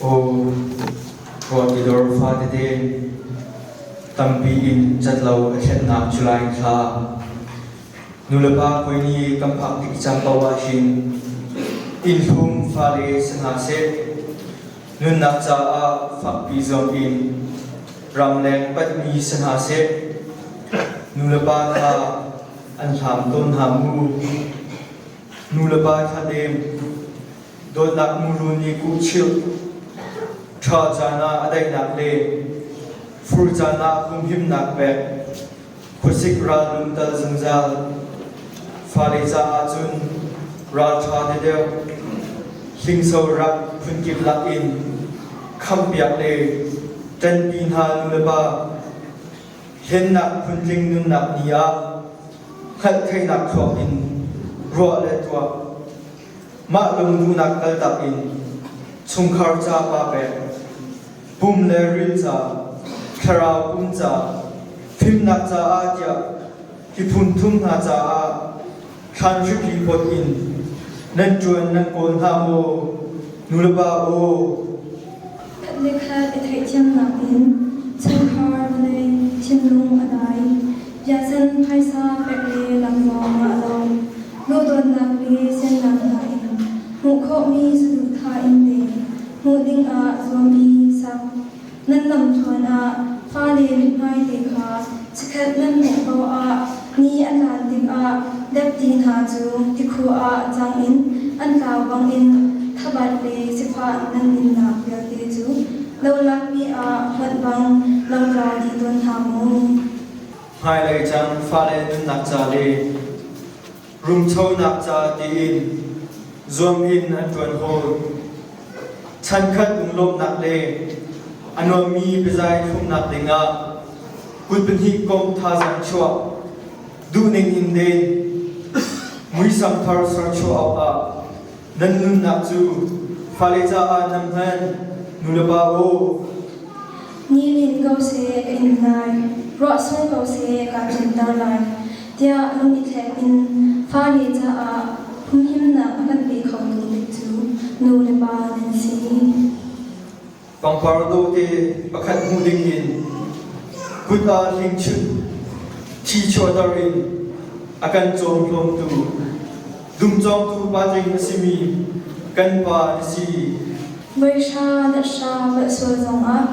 Aw, ruahti dor fatete tampi in cat lo a thlennak July thla. Nulepa puai ni kan phak tik caan paoh ah hin innhlum fale si hna seh, nunnak caah fakpi zuam in ramleng panhmi si hna seh, nulepa kha an hlam tawn hna mu. Nulepa thladem dawtnak muru nih kuhchilh ṭha caan ah a daihnak le fur caan ah humhimnak pek khuasik ral lungtal zungzal fale caah cun ralṭha deuhdeuh hlingso rak phunkip lakin khampiak le ṭanpi hna nulepa hlennak phuntling nunnak ni ah hngalhtheihnak thluak in ruah le tuah mah lungduhnak kaltak in chungkhar ca pa pek pum le ril ca thlarau pum ca fimnak caah tiah hi phun thum hna caah thlan hripi pot in nan ṭuan nan kawl hna maw nulepa aw? Khat le khat i theihthiamnak in chungkhar vawlei thinlung a dai. Biasen phaisa pek le lamzawng ngah lo, lawhdawnnak le siannak hna in hmuh khawhmi saduhthah in le hmuh dingah zuam i sak. Nan lamthluan ah fale mithmai te kha chikkhat nan hmuh paoh ah ni a tlan tikah depdi hna cu tikhu ah cang in an tlau bangin thabat le sifah nan innak vialte cu lolakmi ah hmanh bang lotlau dih tawn hna mu. Hmailei cang fale nunnak ca le rumchonak ca tiin zuam in an ṭuan hawi. Chankhat lunglawmhnak le a nuammi biazai thlumnak dingah kut pahnih komh thazaang chuah duhning in den muisam thar serchuah awkah nan nunnak cu fale caah nan hman nulepa aw. Ni lin ko seh ka in lai, ruah sur ko seh kaa ṭinter lai, tiah lung i thlek in fale caah humhimnak a kan pe khotu bik cu nu le pa nan si. Pangpar dawte pakhat hmu ding in kut ah hlingchunh thi chuahter in a kan cawmhlawmtu dum cawngtu patling a simi kan pa na si. Veihra nahra palh sual zongah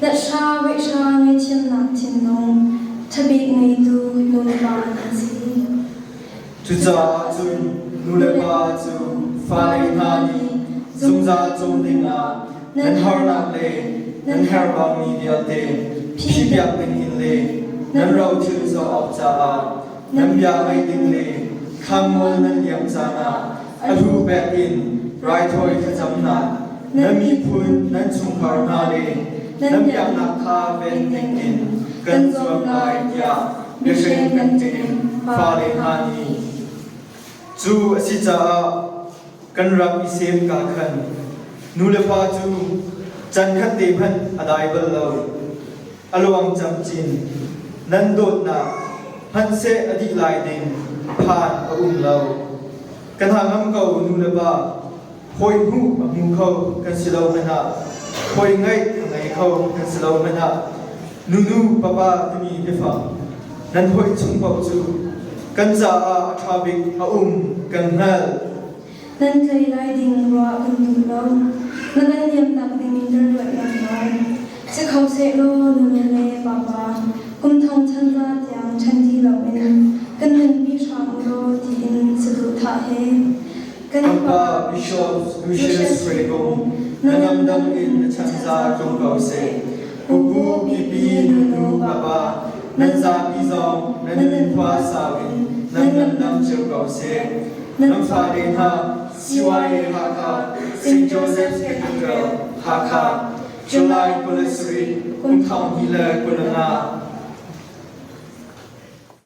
nahra veihra ngaihthiamnak thinlung ṭhabik ngeitu nu le pa nan si. Cucaah cun nu le pa cu fale hna nih zungzal cawm dingah nan harnak le nan herhbaumi vialte phihpiak dingin le nan rothil zoh awk caah nan bia ngaih ding le khamngol nan liam caan ah a hlu pek in raithawi thlacamnak nan miphun nan chungkhar hna le nan biaknak kha ven dingin kan zuam lai tiah mihring kan ṭem fale hna nih cu a si caah kan ram i sem ka khan nu le pa cu chan khat te hmanh a dai bal lo a luang camcin nan dawtnak hmanhseh a dih lai ding phan a um lo kan ha ngam ko nu le pa hawi hmuh a hmu kho kan si lo hmanh ah hawi ngaih a ngei kho kan si lo hmanh ah nunu papa timi biafang nan hawi chung paoh cu kan caah a ṭha bik a um kan hngalh. Nan tlei lai ding ruah kan duh lo. Na kan niamnak ding kan ruat ngam lo. Si kho sehlaw nunu le papa kum thong chan za tiang ṭhen ti loin kan nunpi hram u law tiin saduhthah he Kan pa Bishop Lucius Fregong, na ngamdam in na chanza tlung ko seh. Pupu, pipi, nunu, papa, nan zapi zong nan nunkhua sau in nan ngandam cio ko seh. Nan fale hna CYA Hakha, St. Joseph's Cathedral, Hakha, July 23, kum 2025.